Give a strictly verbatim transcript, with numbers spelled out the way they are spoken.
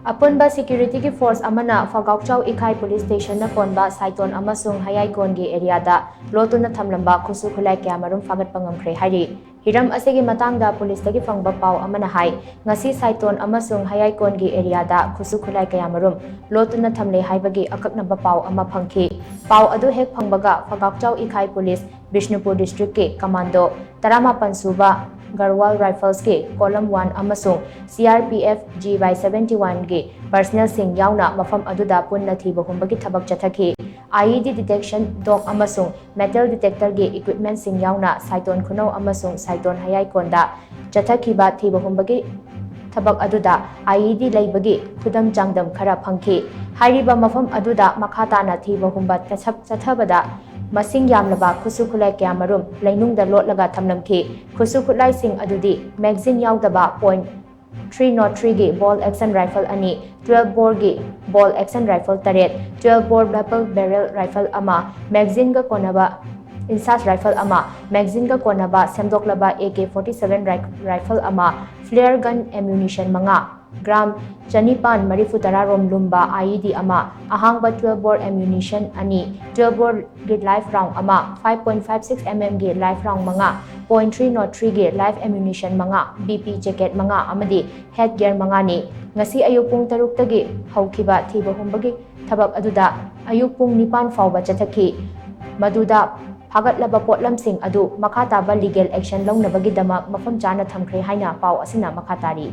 ꯑꯄꯨꯟꯕ ꯁꯦꯀ꯭ꯌꯨꯔꯤꯇꯤꯒꯤ ꯐꯣꯔꯁ ꯑꯃꯅ ꯐꯒꯥꯎꯆꯥꯎ ꯏꯈꯥꯏ ꯄꯨꯂꯤꯁ ꯁ꯭ꯇꯦꯁꯟꯅ ꯀꯣꯟꯕ ꯁꯥꯏꯇꯣꯟ ꯑꯃꯁꯨꯡ ꯍꯌꯥꯏꯀꯣꯟꯒꯤ ꯑꯦꯔꯤꯌꯥꯗ ꯂꯣꯠꯇꯨꯅ ꯊꯝꯂꯝꯕ ꯈꯨꯠꯁꯨ ꯈꯨꯠꯂꯥꯏ ꯀꯌꯥꯃꯔꯨꯝ ꯐꯥꯒꯠꯄ ꯉꯝꯈ꯭ꯔꯦ ꯍꯥꯏꯔꯤ꯫ ꯍꯤꯔꯝ ꯑꯁꯤꯒꯤ ꯃꯇꯥꯡꯗ ꯄꯨꯂꯤꯁꯇꯒꯤ ꯐꯪꯕ ꯄꯥꯎ ꯑꯃꯅ ꯍꯥꯏ, ꯉꯁꯤ ꯁꯥꯏꯇꯣꯟ ꯑꯃꯁꯨꯡ ꯍꯌꯥꯏꯀꯣꯟꯒꯤ ꯑꯦꯔꯤꯌꯥꯗ ꯈꯨꯠꯁꯨ ꯈꯨꯠꯂꯥꯏ ꯀꯌꯥꯃꯔꯨꯝ ꯂꯣꯠꯇꯨꯅ ꯊꯝꯂꯦ ꯍꯥꯏꯕꯒꯤ ꯑꯀꯛꯅꯕ ꯄꯥꯎ ꯑꯃ ꯐꯪꯈꯤ꯫ ꯄꯥꯎ ꯑꯗꯨ ꯍꯦꯛ ꯐꯪꯕꯒ ꯐꯒꯥꯎꯆꯥꯎ ꯏꯈꯥꯏ ꯄꯨꯂꯤꯁ, ꯕꯤꯁꯅꯨꯄꯨꯔ ꯗꯤꯁꯇ꯭ꯔꯤꯛꯀꯤ ꯀꯃꯥꯟꯗꯣ ꯇꯔꯥꯃꯥꯄꯟ ꯁꯨꯕ ꯒꯔꯋꯥꯜ ꯔꯥꯏꯐꯜꯁꯀꯤ ꯀꯣꯂꯝ ꯋꯥꯟ ꯑꯃꯁꯨꯡ C R P F G Y seventy ꯋꯥꯟꯒꯤ ꯄꯔꯁꯅꯦꯜꯁꯤꯡ ꯌꯥꯎꯅ ꯃꯐꯝ ꯑꯗꯨꯗ ꯄꯨꯟꯅ ꯊꯤꯕ ꯍꯨꯝꯕꯒꯤ ꯊꯕꯛ ꯆꯠꯊꯈꯤ꯫ ꯑꯥꯏ ꯏ ꯗꯤ ꯗꯤꯇꯦꯛꯁꯟ ꯗꯣꯛ ꯑꯃꯁꯨꯡ ꯃꯦꯇꯜ ꯗꯤꯇꯦꯛꯇꯔꯒꯤ ꯏꯀ꯭ꯋꯤꯞꯃꯦꯟꯠꯁꯤꯡ ꯌꯥꯎꯅ ꯁꯥꯏꯇꯣꯟ ꯈꯨꯅꯧ ꯑꯃꯁꯨꯡ ꯁꯥꯏꯇꯣꯟ ꯍꯌꯥꯏꯀꯣꯟꯗ ꯆꯠꯊꯈꯤꯕ ꯊꯤꯕ ꯍꯨꯝꯕꯒꯤ ꯊꯕꯛ ꯑꯗꯨꯗ ꯑꯥꯏ ꯏ ꯗꯤ ꯂꯩꯕꯒꯤ ꯈꯨꯗꯝ ꯆꯥꯡꯗꯝ ꯈꯔ ꯐꯪꯈꯤ꯫ ꯍꯥꯏꯔꯤꯕ ꯃꯐꯝ ꯑꯗꯨꯗ ꯃꯈꯥ ꯇꯥꯅ ꯊꯤꯕ ꯍꯨꯝꯕ ꯆꯠꯊ-, ꯆꯠꯊꯕꯗ ꯃꯁꯤꯡ ꯌꯥꯝꯂꯕ ꯈꯨꯠꯁꯨ ꯈꯨꯠꯂꯥꯏ ꯀꯌꯥꯃꯔꯨꯝ ꯂꯩꯅꯨꯡꯗ ꯂꯣꯠꯂꯒ ꯊꯝꯂꯝꯈꯤ꯫ ꯈꯨꯠꯁꯨ ꯈꯨꯠꯂꯥꯏꯁꯤꯡ ꯑꯗꯨꯗꯤ ꯃꯦꯒꯖꯤꯟ ꯌꯥꯎꯗꯕ point three not three bolt action rifle ꯑꯅꯤ, ꯇ꯭ꯋꯦꯜꯐ ꯕꯣꯔꯒꯤ ꯕꯣꯜ ꯑꯦꯛꯁꯟ ꯔꯥꯏꯐꯜ ꯇꯔꯦꯠ, twelve bore double barrel rifle ꯑꯃ, ꯃꯦꯒꯖꯤꯟꯒ ꯀꯣꯟꯅꯕ ꯏꯟꯁꯥꯁ ꯔꯥꯏꯐꯜ ꯑꯃ, ꯃꯦꯒꯖꯤꯟꯒ ꯀꯣꯟꯅꯕ ꯁꯦꯝꯗꯣꯛꯂꯕ A K forty seven ri-, rifle ꯑꯃ, ꯐ꯭ꯂꯦꯌꯔ ꯒꯟ ꯑꯦꯃ꯭ꯌꯨꯅꯤꯁꯟ ꯃꯉꯥ, ꯒ꯭ꯔꯥꯝ ꯆꯅꯤꯄꯥꯟ ꯃꯔꯤꯐꯨ ꯇꯔꯥ ꯔꯣꯝ ꯂꯨꯝꯕ ꯑꯥꯏ ꯏ ꯗꯤ ꯑꯃ, ꯑꯍꯥꯡꯕ ꯇ꯭ꯋꯦꯜꯐ ꯕꯣꯔ ꯑꯦꯃ꯭ꯌꯨꯅꯤꯁꯟ ꯑꯅꯤ, ꯇ꯭ꯋꯦꯜꯐ ꯕꯣꯔꯒꯤ ꯂꯥꯏꯐ ꯔꯥꯎꯟ ꯑꯃ, five point five six M ꯑꯦꯝꯒꯤ ꯂꯥꯏꯐ ꯔꯥꯎꯟ ꯃꯉꯥ, ꯄꯣꯏꯟꯠ ꯊ꯭ꯔꯤ ꯅꯣꯠ ꯊ꯭ꯔꯤꯒꯤ ꯂꯥꯏꯐ ꯑꯦꯃ꯭ꯌꯨꯅꯤꯁꯟ ꯃꯉꯥ, ꯕꯤ ꯄꯤ ꯖꯦꯀꯦꯠ ꯃꯉꯥ ꯑꯃꯗꯤ ꯍꯦꯗ ꯒꯤꯌꯔ ꯃꯉꯥꯅꯤ꯫ ꯉꯁꯤ ꯑꯌꯨꯛ ꯄꯨꯡ ꯇꯔꯨꯛꯇꯒꯤ ꯍꯧꯈꯤꯕ ꯊꯤꯕ ꯍꯨꯝꯕꯒꯤ ꯊꯕꯛ ꯑꯗꯨꯗ ꯑꯌꯨꯛ ꯄꯨꯡ ꯅꯤꯄꯥꯟ ꯐꯥꯎꯕ ꯆꯠꯊꯈꯤ꯫ ꯃꯗꯨꯗ ꯐꯥꯒꯠꯂꯕ ꯄꯣꯠꯂꯝꯁꯤꯡ ꯑꯗꯨ ꯃꯈꯥ ꯇꯥꯕ ꯂꯤꯒꯦꯜ ꯑꯦꯛꯁꯟ ꯂꯧꯅꯕꯒꯤꯗꯃꯛ ꯃꯐꯝ ꯆꯥꯅ ꯊꯝꯈ꯭ꯔꯦ ꯍꯥꯏꯅ ꯄꯥꯎ ꯑꯁꯤꯅ ꯃꯈꯥ ꯇꯥꯔꯤ꯫